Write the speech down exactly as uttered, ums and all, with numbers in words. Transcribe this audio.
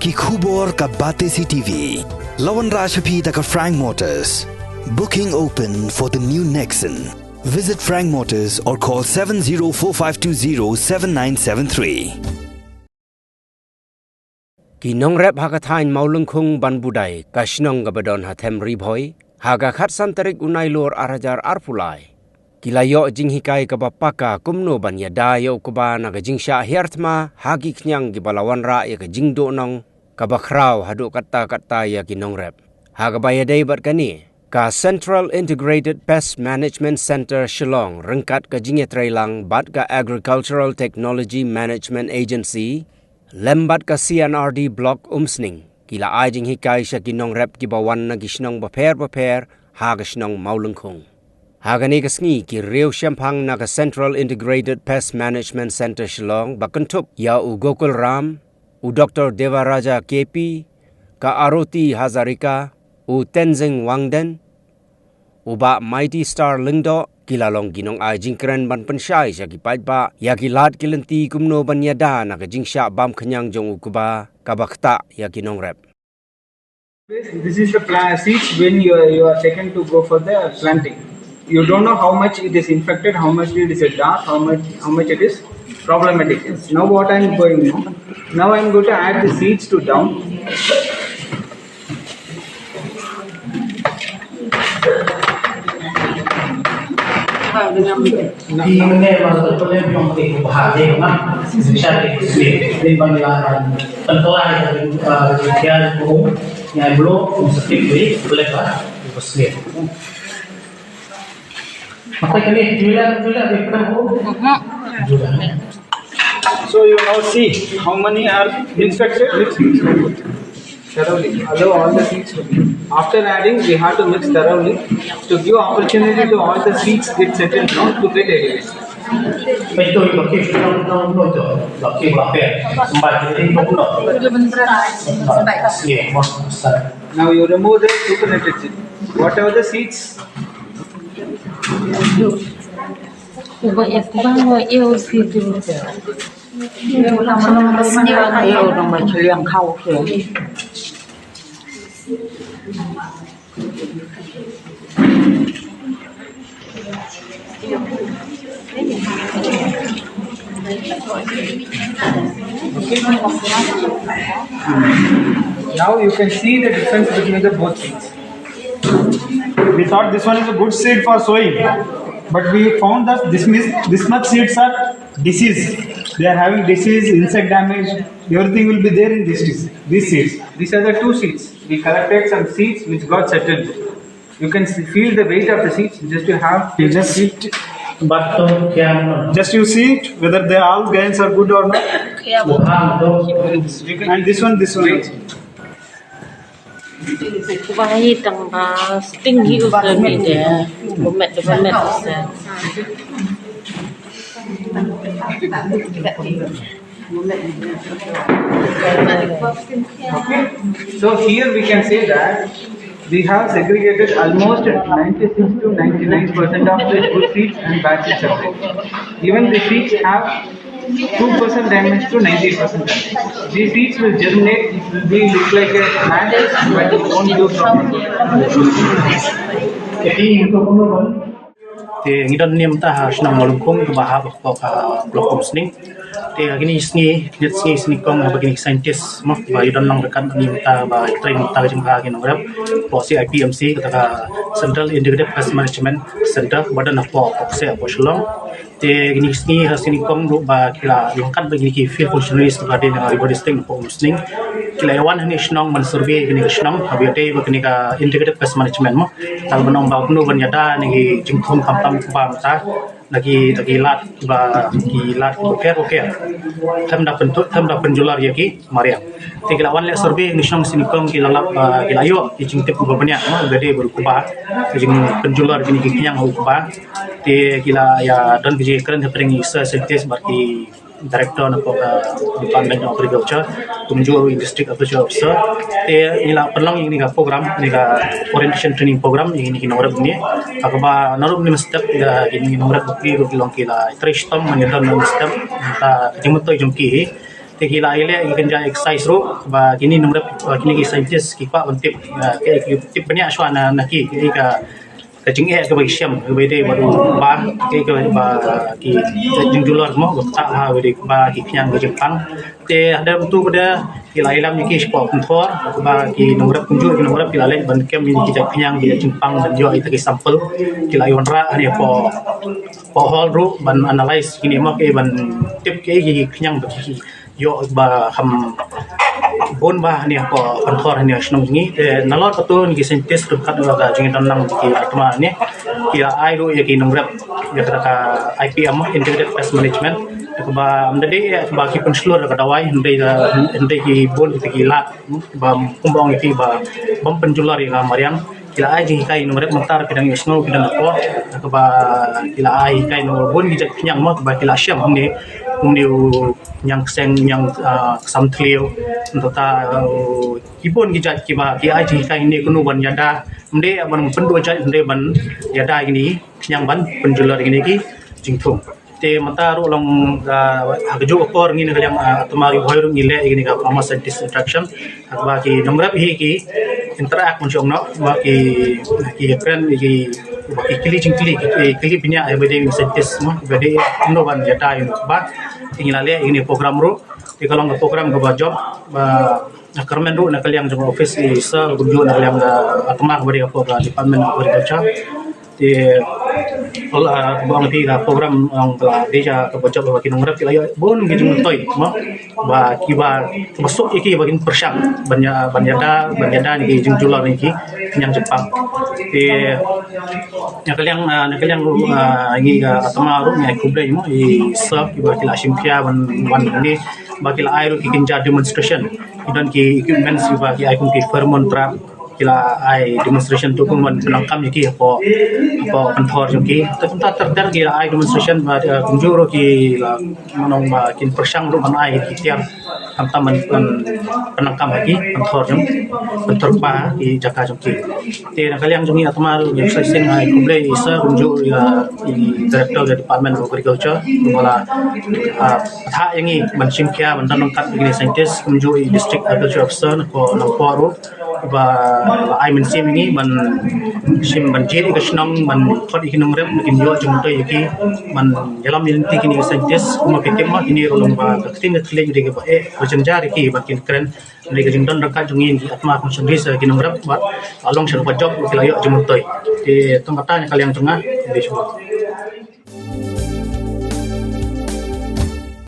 Ki khubor ka Batesi TV. La wanrah sha phi da ka Frank Motors. Booking open for the new Nexon. Visit Frank Motors or call seven zero four five two zero seven nine seven three. Ki nongrep ha ka thaiñ Mawlyngkhung ban budai ka shnong kaba don ha Them Ri Bhoi ha ka khatsan tarik u Nailur ar hajar arphew lai. Ki la ïoh jinghikai kaba paka kumno ban ïada ïa u kba na ka jingshah hiar thma ha ki khñiang kiba la wanrah ïa ka jingduhnong kaba khraw haduh katta katta ïa ki nongrep. Ha kaba ïadei bad kane, ka Central Integrated Pest Management Centre Shillong ryngkat ka jingïatreilang bad ka Agricultural Technology Management Agency lem bad ka C and R D Block Umsning ki la ai jinghikai sha ki nongrep kiba wan na ki shnong bapher bapher ha ka shnong Mawlyngkhung. Ha kane ka sngi ki riew shemphang na ka Central Integrated Pest Management Centre Shillong ba kynthup ïa u Gokul Ram, u Doctor Devaraja K P, ka Aroti Hazarika, u Tenzing Wangden, u Bah Mighty Star Lyngdoh, ki la long ki nong-ai jingkren ban pynshai sha ki paidbah ïa ki lad ki lynti kumno ban ïada na ka jingshah bam khñiang jong u kba kaba ktah ïa ki nongrep. This is the pla- seeds when you are, you are taken to go for the planting. You don't know how much it is infected, how much it is a dart, how much how much it is problematic. Now what I am going now, now I am going to add the seeds to down. So you now see how many are infected. Thoroughly. Allow all the seeds to be. After adding, we have to mix thoroughly to give opportunity to all the seeds get settled down to get elevated. Now you remove the supernatant seed. Whatever the seeds. Now you can see the difference between the both seeds. We thought this one is a good seed for sowing, but we found that this means this much seeds are disease. They are having disease, insect damage, everything will be there in this seeds. These seeds. These are the two seeds. We collected some seeds which got settled. You can see, feel the weight of the seeds. Just you have. You just see it. But uh, yeah, just you see it whether the all grains are good or not. And this one, this one. Why tang ba sting hi u semi de. Bumet de bumet se. So here we can say that we have segregated almost ninety-six to ninety-nine percent of the good seeds and bad seeds separate. Even the seeds have two percent damage to ninety percent damage. These seeds will germinate, it will be look like a plant, but it won't do properly. Te ngi don niam ta ha shnong Mawlyngkhung ba ha ba ko ka block Umsning. Te ha kini sngi, kini sngi sngewkong ba kini scientist mo ba yu don long dekat niam ta ba train ta jong ka kini ngrep. Ko C I P M C kata ka Central Integrated Pest Management Center ba don ha ko ko se ko Shillong. Te kini sngi ha sngewkong ruh ba ki la long kat ba kini ki field functionaries ba dei na Ri Bhoi District ko Umsning. Ki la wan ha kini shnong ban survey kini shnong ba dei ba kini ka Integrated Pest Management mo. Tal ba nong ba kunu ban ïada na ki jingthung kam tam ba mata na ki na ki lad ba ki lad ki bapher bapher. Them da pyntu them da pynjular ïa ki mariang. Te ki la wan leh survey ni shnong sngewkong ki la lap ba ki la ïoh ki jingtip ba bniah mo ba dei ba u kba. Ki jingpynjular kini ki khñiang u kba. Te ki la ïa don ki jingkren hapdeng i scientist bad ki director na ka Department of Agriculture kumjuh ruh i District Agriculture Officer. Te ngi la pynlong ïa kani ka program, kani ka orientation training program ïa kini ki nongrep kini. Ha kaba naduh mynstep ïa kini ki nongrep kini ruh ki long ki la trei shitom ban ïa don mynstep ka jingmyntoi jong ki hi. Te ki la ïaleh ki kynja exercise ruh ba kine nongrep, ba kine ki scientist ki kwah ban tip, ah, ki, ki tip bniah shuwa na, na ki, ki ka, ka jingeh kaba ki shem, kaba dei bad u ba, ki, kaba ki jingjulor mo, ba ta ha ba dei ba ki khñiang ka jingpang. Te hadien tu ba da ki la ïalam ïa ki shapoh pynthor, kaba ki nongrep kumjuh ki nongrep ki la leit ban kem ïa ki jait khñiang, ki jait jingpang ban ïoh ïa ki sample, ki la ïa wanrah hangne hapoh, hapoh hall ruh ban analyze kine mo, ki ban tip ki, ki khñiang ba ki ïoh ba kham bun bha hangne hapoh pynthor hangne shnong ngi. Te nalor kata ki scientist ryngkat bad ka jingdon lang ki atma hangne, ki la ai ruh ïa ki nongrep ïa kata ka I P M, Integrated Pest Management, kaba ym da dei ïa kaba ki pynshlur ka dawai, hynrei ka, hynrei ki bun kita ki lad, hmm, ba kumba ong ïa ki ba bym pynjulor ïa ka mariang. Ki la ai jinghikai nongrep mynta ki dang ïohsngew ki dang ïoh, kaba ki la ai hikai nongrep bun ki jait khñiang mo, kaba ki la shem hangne, kumne u khñiang kseng, khñiang, ah, ksam thliew, nangta, ah, ki bun ki jait kiba ki ai jinghikai hangne kumno ban ïada, ym dei ban pynduh jait, ym dei ban ïada kine khñiang ban pynjulor kine ki jingthung. Te mynta ruh long, ah, ha kajuh ka por ngi na ka liang, ah, Atma Ri Bhoi ruh ngi leh ïa kine ka farmer scientist interaction. Haba ki nongrep hi ki interact mynshong noh, ba ki, ki kren, ki, ba ki kylli jingkylli, ki, ki kylli bniah ïa ba dei scientist mo, ba dei kumno ban ïada ïa u ba. Te ngi la leh ïa kine program ruh. Te ka long ka program kaba jop, ba kyrmen ruh na ka liang jong office i sir, kumjuh na ka liang ka Atma kaba dei ka department of agriculture. Te, ol, ah, ba ong ïa phi ka program ong ka la dei ja kaba jop ba ki nongrep ki la ïoh bun ki jingmyntoi mo, ba kiba, kiba suk ïa ki ba kin pyrshang ban ïa, ban ïada, ban ïada ïa ki jingjulor ïa ki khñiang jingpang. Te na ka liang, ah, na ka liang, ah, ngi ka Atma ruh ngi ai khublei mo i sir kiba ki la shim khia ban wan hangne, ba ki la ai ruh ki kynja demonstration. Ki don ki equipments kiba ki ai kum ki pheromone trap, ki la ai demonstration tu kum ban pyndonkam ïa ki hapoh, hapoh pynthor jong ki. Te kumta ter ter ki la ai demonstration ba, eh, kumjuh ruh ki la, ngan ong ba kin pyrshang ruh ban ai ki tiar khamtam ban, ban pyndonkam ha ki pynthor jong, pynthor kpa ki jaka jong ki. Te na ka liang jong ngi Atma ruh ngi sa shisien ai khublei i sir kumjuh ïa i director ka Department of Agriculture ba la, ah, pynthah ïa ngi ban shim khia ban don ryngkat ïa kine scientist kumjuh i District Agriculture Officer na ko Nongpoh ruh. Ba la ai mynsiem ïa ngi ban shim ban jied ïa ka shnong ban khot ïa ki nongrep ba kin ïoh jingmyntoi ïa ki ban ïalam ïalynti kine ki scientist. Kumba phi tip mo kine ruh long ba ka ktien ka thylliej dei kaba eh, ba jynjar ïa ki ba kin kren. Dei ka jingdon ryngkat jong ngi ki Atma Conservancy, ki nongrep ba la long sha kaba jop ba ki la ïoh jingmyntoi. Te tang kata na ka liang jong nga. Khublei shibun.